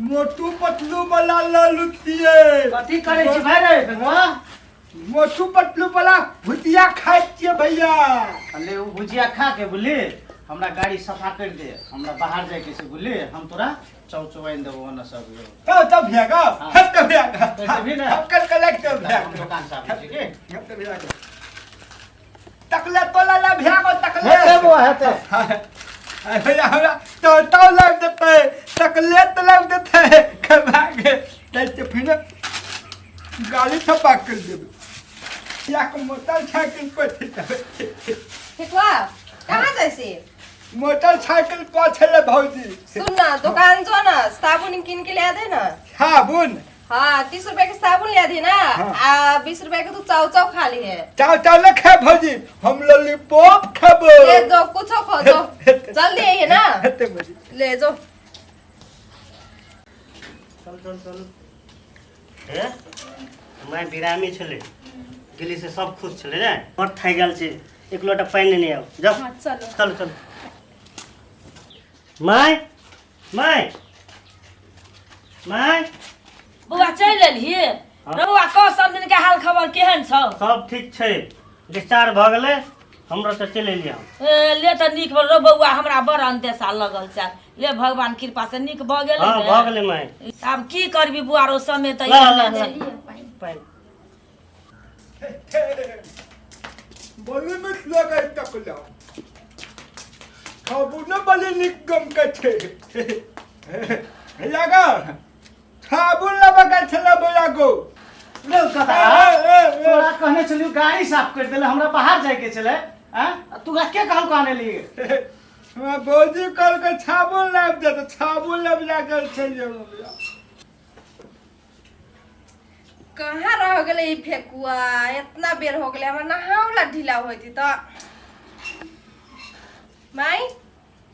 मोटू पतलू वाला ललुतिए। कथी करै छी भाइ रे बेंगवा? मोटू पतलू वाला भुजिया खाइ छियै भैया। अले ओ भुजिया खा के बुझली, हमरा गाड़ी सफा कर दे, हमरा बाहर जाए के छै बुझली, हम तोरा चौ चौआनि देबो ओना सब यो। तब तब भैया गा। हाँ। हम तो भैया गा। तो देबही ने? हम कल कल के भैया। हम दुकान से आबै छी की। हम तो भैया गा। तकले तो ला भैया को तकले। हेतै बौआ हेतै। अरे भैया हमरा तो तो लग देते तकले तो लग देते खबा के तै फिर गाड़ी थपा कर देबे या को मोटरसाइकिल पर ठेकुआ कहाँ जाइ छी? मोटरसाइकिल पर छले भौजी। सुन ना, दुकान जो ना साबुन किन के ले दे ना। साबुन? हाँ, 30 रुपए के साबुन ले दी ना। हाँ। आ 20 रुपए के तू चाव चाव खा ली है। चाव चाव न खाए भौजी, हम लॉलीपॉप खाबो। ले जो कुछो खो जो, जल्दी आइए ना। हेते भौजी। ले जो। चल चल चल। हे मैं बिरामी छलै गेली से सब खुश छलै ने, बड़ थाकि गेल छी, एक लोटा पानि लेने आउ जाओ। हाँ, चलो। चलो चलो। My my my. बौआ चलि एलही? हाँ। रौआ कह, सब दिन के हाल खबर केहन छौ? सब ठीक छै, डिस्चार्ज भऽ गेलै हमरो तऽ चलि एलियै हम। ए, ले तऽ नीक भेल रौ बौआ, हमरा बड़ अंदेशा लगल छै, ले भगवान कृपा से नीक भऽ गेलै हँ ने। भऽ गेलै माय। आब की करबी बुआ रो, समय तऽ ला, एहने ला, ला। छै। पानि। बोली मिथिला के तकला साबुन बली नीक गम के छै भैया गा, साबुन लेबऽ के छलै भैया गो। रे कथा तोरा कहने छलियौ गाड़ी साफ कर देले, हमरा बाहर जाए के छलै। आँ तू के कहल कहने लिए? हमरा भौजी कहलकै साबुन लाबि दे, तऽ साबुन लाबि जा गेल छलियै भैया। कहाँ रह गेलै ई फेकुआ? इतना बेर हो गेलै, हमरा नहावला ढीला होइत त माई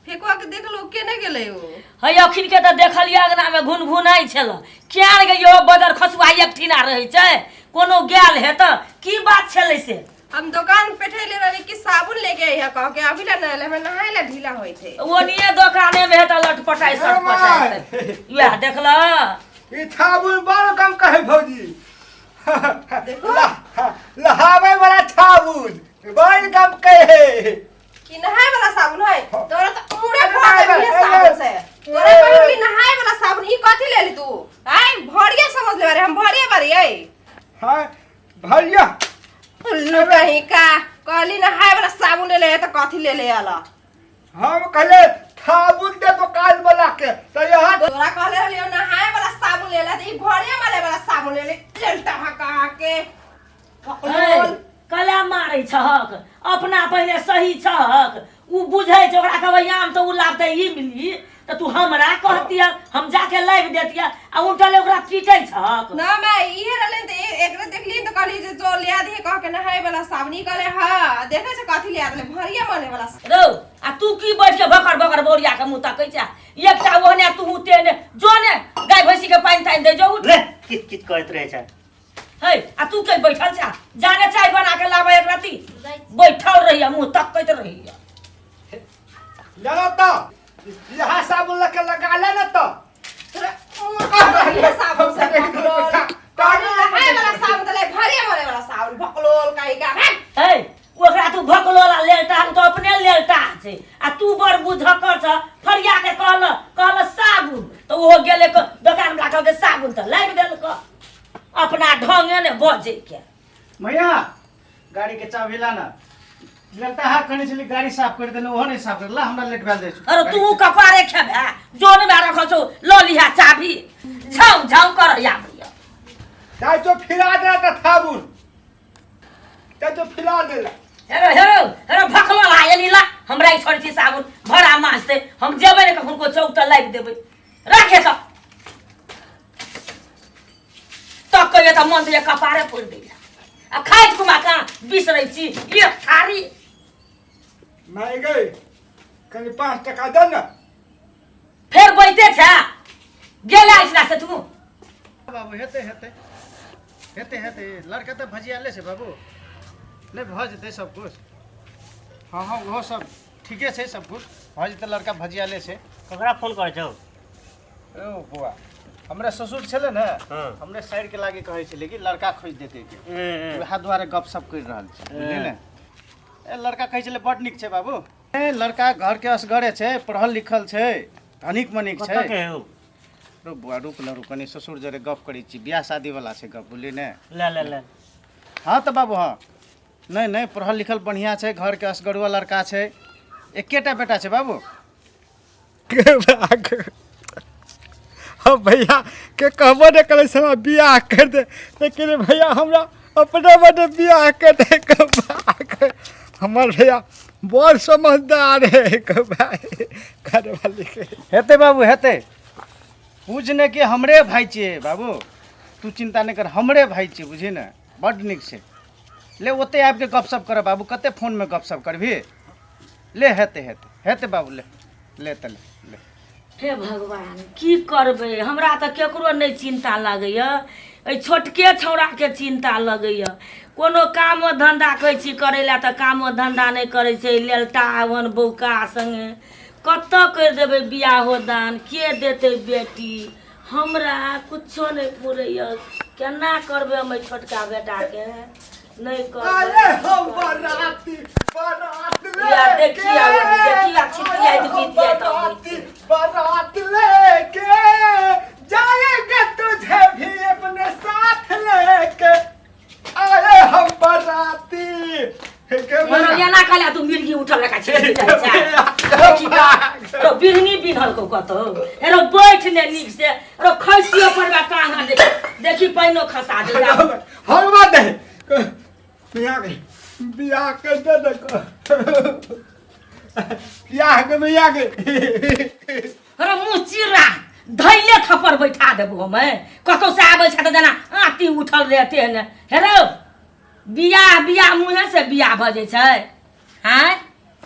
फेकुआ के देखलो केने गेलै ओ? है अखिन के तऽ देखलियै अंगना में घुनघुनाइ छल, किया ने गेलियै? ओ बदर खसुआ एकठिना रहै छै, कोनो गेल हे तऽ की बात छलै से? हम दुकान पे ठेले रहली कि साबुन लेके अइहा कह के, अभी ला ना हमरा नहाए ला ढीला होइत है। ओनिए दोकाने में हे तऽ लटपटाइ सटपटाइ इएह देखल। ई साबुन बड़ कम कहे भौजी। देखो। लहावे वाला साबुन बड़ कम कहे। कि नहाए वाला साबुन है? तोरा तो मुड़े अरे फोड़ नहीं, देबी नहीं, साबुन से। नहीं। तोरा कहली कि नहाए वाला साबुन, ई कथी ले ली तू? आय भरिया समझ ले बारे, हम भरिया बारी आई। हाँ भैया। उल्लू कहीं का, कहली नहाए वाला साबुन ले ले त कथी ले ले आला? हम कहले साबुन दे दुकान वाला के तो यहाँ तोरा कहले रहलियो नहाए वाला साबुन ले ले त ई भरिया मारे वाला साबुन ले ले लेलटा हका के। ए, कला मारै छहक, अपना पहिने सही छहक, उ बुझै छै ओकरा कहबै आम तऽ उ लाबतै ई मिली तऽ तू हमरा कहतिय, हम जाके लाबि देतिय, आ उल्टले ओकरा पीटै छहक। ना मैं इहे रहले त एकरे देखली त कहली जे जो ले दिहे कह के नहाए वाला साबुन, ई कहले हां देखे छै कथी ले आदले भरिया माने वाला। रौ आ तू की बैठ के भकर भकर बौरिया के मुँह तकै छै? एकटा ओहने तू तेहने, जो ने गाय भैंसी के पानि तानि दे जो उठ। ले किच किच करैत रहै छै। है आ तू के बैठल छा? जाने चाय बना के लाबै एक रति बैठल रहिया मुंह तकैत रहिया। लगा तो यहाँ साबुन लके लगा ले ना तो ये साबुन से भकलोल नहाए वाला साबुन त ले भरिया मारे वाला साबुन भकलोल कहीं का भाग। है ओकरा तू भकलोला लेलटा, हम तो अपने लेलटा छै आ तू बड़ बुझकर छ, फरिया के कहल कहल साबुन तऽ ओहो गेलै दोकान वला कहलकै साबुन तऽ लाबि देलक, अपना ढंगे ने बजै के। भैया गाड़ी के चाबी ला ना, लगता है कहने छली गाड़ी साफ कर देने, ओहो नहीं साफ कर ला, हमरा लेट भेल जाइ छै। अरे तू कपारे खेबे, जोन में रखल छौ ल लिहा चाबी, झाउ झाउ कर या भैया। चाहे तो फिरा दे त साबुन चाहे तो फिरा देला। हेरो हेरो हेरो भकलो ला एली ला, हमरा ई छोड़ छी साबुन भरा माजते, हम जेबै ने कखन को चौक त लाबि देबै, राखे त तक कहियो त मन त कपारे फोड़ि दैया आ खाइत कुमा कहाँ बिसरै छी एक थारी। माय गई कनि 5 टका दे ना। फेर बैठे छा गेला इसना से तू। बाबू हेतै हेतै हेतै हेतै, लड़का तऽ भजियाले छै बाबू, नहि भऽ जेतै सब कुछ। हँ हँ ओहो सब ठीके छै सब कुछ। भऽ जेतै लड़का भजिया ले छै। ककरा फोन करै छौ? ओ बौआ, हमरा ससुर छलै ने, हाँ। हमरे साइड के लागे कहै छलै कि लड़का खोजि देतै के। ए, ए। वएह दुआरे गपशप करि रहल छी, बुझलियै ने। ए लड़का कहै छलै बड नीक छै बाबू। ए लड़का घर के असगरे छै, पढ़ल लिखल छै, धनिक मनिक छै। कतऽ के हौ? रुक बौआ, रुक न, रुक, कनि ससुर जरे गप करै छी, बियाह शादी वाला छै गप, बुझलियै ने। ले ले ले। हाँ तऽ बाबू, हाँ, नहि नहि, पढ़ल लिखल बढ़िआँ छै, घरके असगरुआ लड़का छै, एकेटा बेटा छै बाबू। हम भैया के कहबो नहि करै से हमरा बियाह कर दे, लेकिन भैया हमरा अपने बने बियाह कर दे के भाग। हमर भैया बड़ समझदार है के भाई, घरवाली के। हेतै बाबू, हेतै, बुझ ने कि हमरे भाइ छियै बाबू, तू चिन्ता नहि कर, हमरे भाइ छियै, बुझही ने, बड्ड नीक छै। ले ओते आबिके गपशप करब बाबू, कते फोनमे गपशप करबही। ले हेतै हेतै हेतै बाबू, ले ले तऽ ले ले। हे भगवान, की करबै, हमरा तऽ केकरो नहि चिन्ता लगैए, एहि छोटके छौड़ाके चिन्ता लगैए। कोनो कामो धन्धा कहै छी करै लए तऽ कामो धन्धा नहि करै छै। लेलटा आवन बौका सङ्गे कतऽ करि देबै बियाहो दान, के देतै बेटी? हमरा कुछो नहि फुरैए, केना करबै हम एहि छोटका बेटाके? नहि करबै। अरे हम बाराती बारात ले यार देखी आ, देखी आ, छितियाइत अरे हम बितियाइत अबै बाराती छै। बारात लेके जाएंगे, तुझे भी अपने साथ लेके आए हम बाराती के। मनो एना कहला तू मिर्गी उठल लगा छै देखी त रो बिरनी बिन्हल को कतौ एरो बैठ ने नीक से, रो खसियो पर टांगा देखी देखी पाइनो खसा दे। हम बात है बियाह के बियाह कर दे देखो बियाह के बियाह के। अरे मुँह चिरा धैले थप्पड़ बैठा देबो हमे। कतौ से आबै छै तऽ जेना आँती उठल रहते ने। हे रौ, बियाह बियाह मुँहे से बियाह भऽ जाइ छै? आँय?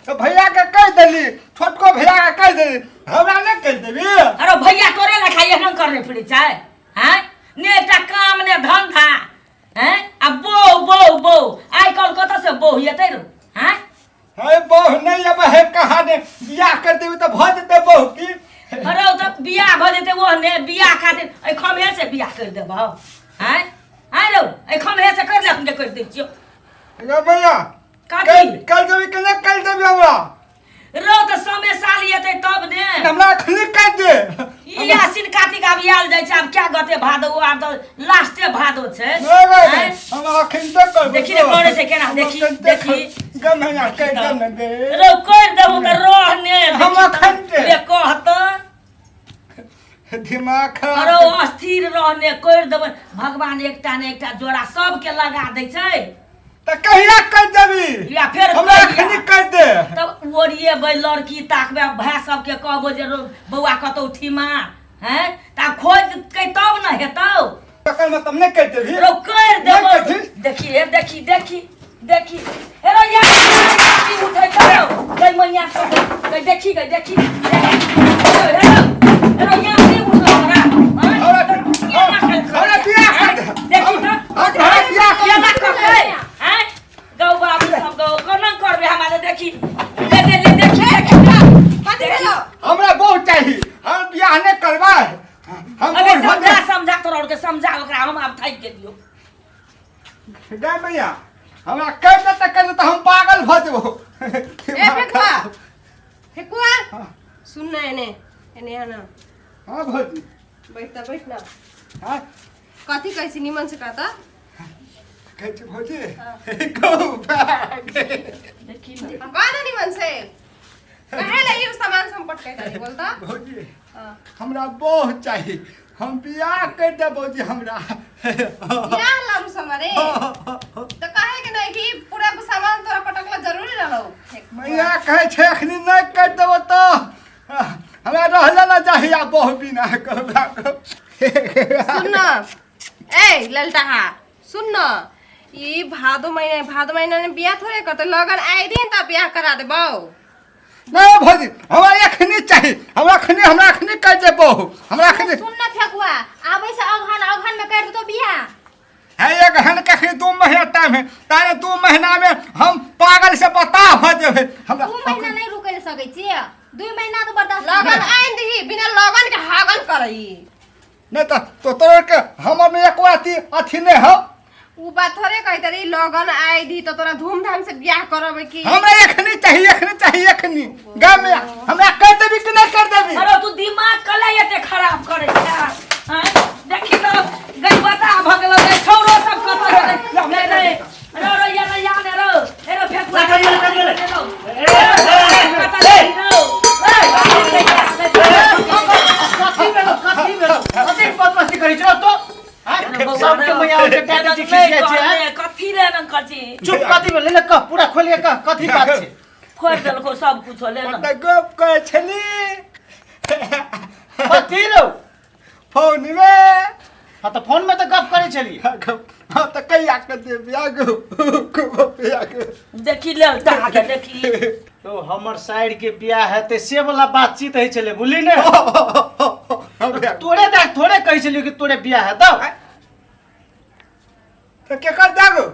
तो भैया के कह देली, छोटको भैया के कह देली, हमरा नहीं कह देबी? अरे भैया तोरे लेखा एहन करने फिरै छै? आँय, ने एकटा काम ने धंधा। आँय, आ बो बो बो आइ काल्हि कतऽ से बो हेतै रौ? आँय? है बहु नहीं अब है कहा ने, बियाह कर देबी तो भऽ जेतै बहु की। अरे ओ तऽ बियाह भऽ जेतै ओहने बियाह खातिर एहि खम्हे से बियाह करि देबौ? आँय आँय रौ, एहि खम्हे से करि ले, हम करि दै छियौ। रे भैया। कथी? कल कल देबी के नहीं कल देबी हमरा? रौ तऽ समय साल एतै तब ने। हमरा अखनी कर दे। ई आसिन कार्तिक आब आयल जाइ छै, आब क्या गते भादो, आब तऽ लास्टे भादो छै। नहीं नहीं। आँय? हम अखन तक करबो। देखी ने करै छै केना, देखी, देखी। गम है कह दे ने दे। रौ करि देबौ तऽ रह ने। हम अखन के। ले कहत। दिमाग खराब। अरे अस्थिर रहने, करि देबै, भगवान एकटा ने एकटा जोड़ा सबके लगा दै छै। तऽ कहिया कर देबी? या फेर हमरा कहिया? अखनी कर दे। तब ओरिएबै, लड़की ताकबै, भाय सबके कहबो जे रौ बौआ कतौ ठीमा हैं तऽ आब खोजकै तब ने हेतौ। तकर मतलब नहि कर देबी? रौ करि देबौ। नहि करथिन? देखी हे, देखी देखी देखी, हे रौ यार की उठै करो गई मैया गई, देखी गई, देखी हे रौ, हे रौ यार की उठलो हमरा? हमरा बियाह कर दे। देखी तऽ हमरा बियाह कर दे। केना करबै? हैं गौ बाबू सब गौ, कोना करबै हमरा? देखी ले ले ले, देखी देखी। कथी भेलो? हमरा बहुत चाही, हम बियाह नहि करबै हम। अरे बूढ़ भऽ समझा समझा तोरा और के समझा ओकरा, हम आब थाकि गेलियो। गेल। भैया हमरा कहि दे तऽ कहि दे तऽ हम पागल भऽ जेबो। ए फेकुआ, फेकुआ, सुन ना, एने एने आना। हाँ भौजी। बैठ त, बैठ ना। हाँ। कथी कहै छी, निमन से कहता। कहै छी भौजी, गौ बैग। देखी ने। कह ना निमन से, कहे ले ई सामान संपट के बोलता। भौजी। हाँ। हमरा बहुत चाही, हम बियाह कर दे भौजी हमरा। बियाह लारू समारे तो काहे के नहीं कि पूरा सामान तोरा पटकला जरूरी रहलो? मैया कहै छै अखनी नहि कर देबो तऽ हमरा रहले ना चाही आ बहु बिना। सुन न ए ललटहा, सुन न, ई भादो महीना, भादो महीना में बियाह थोड़े करते, लगन आए दिन तब बियाह करा देबौ। नहीं भौजी, हमरा अखनी चाही, हमरा अखनी, हमरा अखनी कर दे बहु, हमरा अखनी। सुन न फेकुआ, आबै से अगहन, अगहन में कर देतो बियाह। है एक हन के अखनी 2 महीना टाइम है, तारे 2 महीना में हम पागल से बता हो जेबै हमरा। 2 महीना नहीं रुकै सकै छियै, 2 जबरदस्ती लगन आनि दही बिना लगन के हागन करई। नहीं तो तोर के हमर में एको अथी अथी नहीं हो। उ बात थोड़े कहत रही, लगन आइ दी तो तोरा धूमधाम से बियाह करबे की। हमरा एखनी चाहिए, एखनी चाहिए, एखनी गाँव में हमरा कर देबी कि नहीं कर देबी? अरे तू दिमाग कला एते खराब करे छै हैं? देखी तो गई बता भ गेलो रे छौरो सब कत गेलै। नहीं नहीं रो रो या नहीं या ने रो ए रो फेंक लगा दिया, लगा दिया। कथी भेलो, कथी भेलो, कथी बदमाशी करै छौ तो? आँय? सबके मैया के टाटा जी खींच जाइ छै, आँय? कथी ले रंग कथी? चुप, कथी भेलै ले कह, पूरा खोल के कह, कथी बात छै? खोल देलको सब कुछ ले ना। तऽ गप करै छली। कथी रौ? फोन में। हाँ तऽ फोन में तऽ गप करै छलियै। हाँ तऽ कहिया के देबी आगू आगू? देखी लेल के देखी। तो हमर साइड के बियाह हेतै से वाला बातचीत होइ छलै, बुझली ने? तोरे देख थोड़े कहै छलियै कि तोरे बियाह हेतौ। तऽ केकर दागो?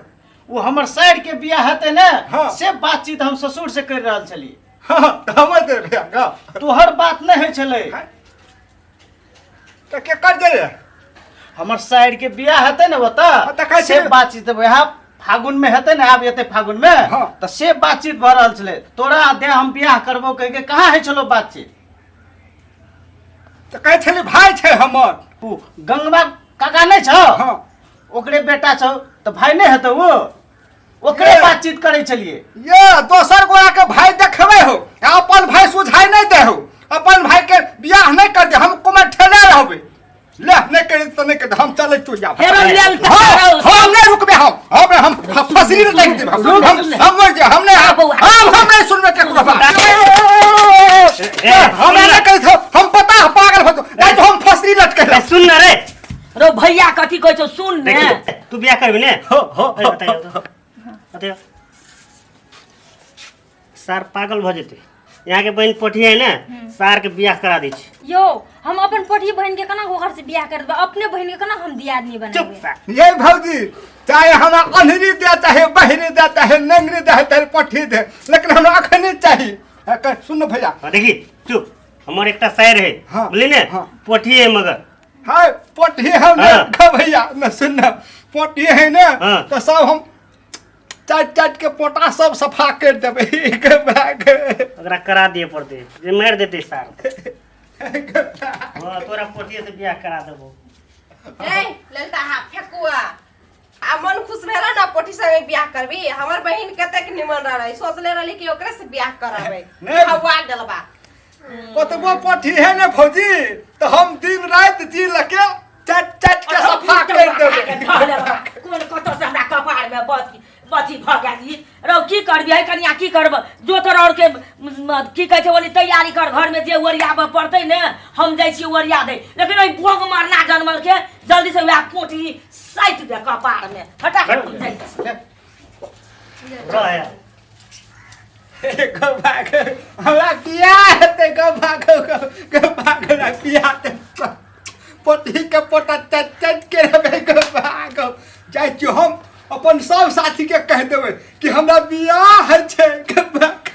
ओ हमर साइड के बियाह हेतै ने। हाँ। से बातचीत हम ससुर से करि रहल छलियै। हाँ तऽ हमर दे बियाह गा। तोहर बात नहि होइ छलै। तऽ केकर दे रे? हमर साइड के बियाह हेतै ने ओतऽ। हाँ, तऽ कहै से छलियै। बातचीत वएह फागुन में हेतै ने, आब एतै फागुन में। हाँ। तऽ से बातचीत भऽ रहल छलै। तोरा दे हम बियाह करबो कहि के कहाँ होइ छलौ बातचीत? तऽ कहै छली भाय छै हमर। ओ गंगवा काका नहि छौ? हाँ। ओकरे बेटा छौ तऽ भाय नहि हेतौ ओ? ओकरे ये। बातचीत करै छलियै। ये दोसर गोरा के भाय देखबै हो आ अपन भाय सुझाय नहीं दे हो, अपन भाय के बियाह नहीं कर दे, हम कुमार ठेला रहबे। ले नहीं करी तो नहीं कर, हम चले तू जा। हे रो लेल हाँ, हम नहीं रुकबे, हम हम हम फसरी में देख देब, हम हम हम मर जाए, हम नहीं, हम हम हम नहीं सुनबे केकरो बात। हम नहीं करी थो, हम पता पागल हो तो नहीं तो हम फसरी लटके ए, सुन न रे। रो भैया कथी कहै छौ सुन ने। देखी तू बियाह करबी ने? हो हो। अरे बताइयो तो, बताइयो। सार पागल भऽ जेतै, यहाँ के बहिन पोठी है ने, सार के बियाह करा दै छी। यौ हम अपन पोठी बहिन के केना ओकर से बियाह कर देबै? अपने बहिन के केना हम दियादनी चुप बनेबै? सार। ये भौजी चाहे हमरा अन्हरी दे, चाहे बहरी दे, चाहे नंगरी दे, चाहे पट्टी दे, लेकिन हमरा अखनी चाही। सुन भैया। हाँ, देखी चुप, हमर एकटा सायर है। हाँ, बुझली ने? हाँ। पोठी है मगर। हाँ पोठी हम ने। हाँ। भैया न सुन, पोठी है ने। हाँ। तो सब हम चाट चाट के पोटा सब सफा कर देबै के बैग। ओकरा करा दिए पड़तै जे मारि देतै सार। हाँ तोरा पोठिए से बियाह करा देबो। ए ललता हा फेकुआ, आ मन खुश भेल ना पोठी संगे बियाह करबी? हमर बहिन कतेक निमन रहै, सोचले रहली कि ओकरे से बियाह करबै। नहीं। हवा गेलबा। कतबो पोठी है ने भौजी, तो हम दिन रात जी लके चाट चाट के सफा कर देबै। कोन कतऽ से हमरा कपार में बस बथी भऽ गेल ई। रौ की करबी है कनिया, की करब? जो तोर और के की कहै छै ओनी तैयारी कर, घर में जे ओरियाबऽ पड़तै ने हम जाइ छी ओरिया दै, लेकिन ओहि बोग मारना जनमल के जल्दी से वएह पोठी साटि दे कपार में फटाफट, हम जाइ छी। रह गो भाग, हमरा बियाह हेतै। गो भाग, गो भाग, हमरा बियाह हेतै। पोठी के पोटा चट चट के रहबै। गो भाग, जाइ छी हम अपन सब साथी के कहि देबै कि हमरा बियाह होइ छै। गो भाग।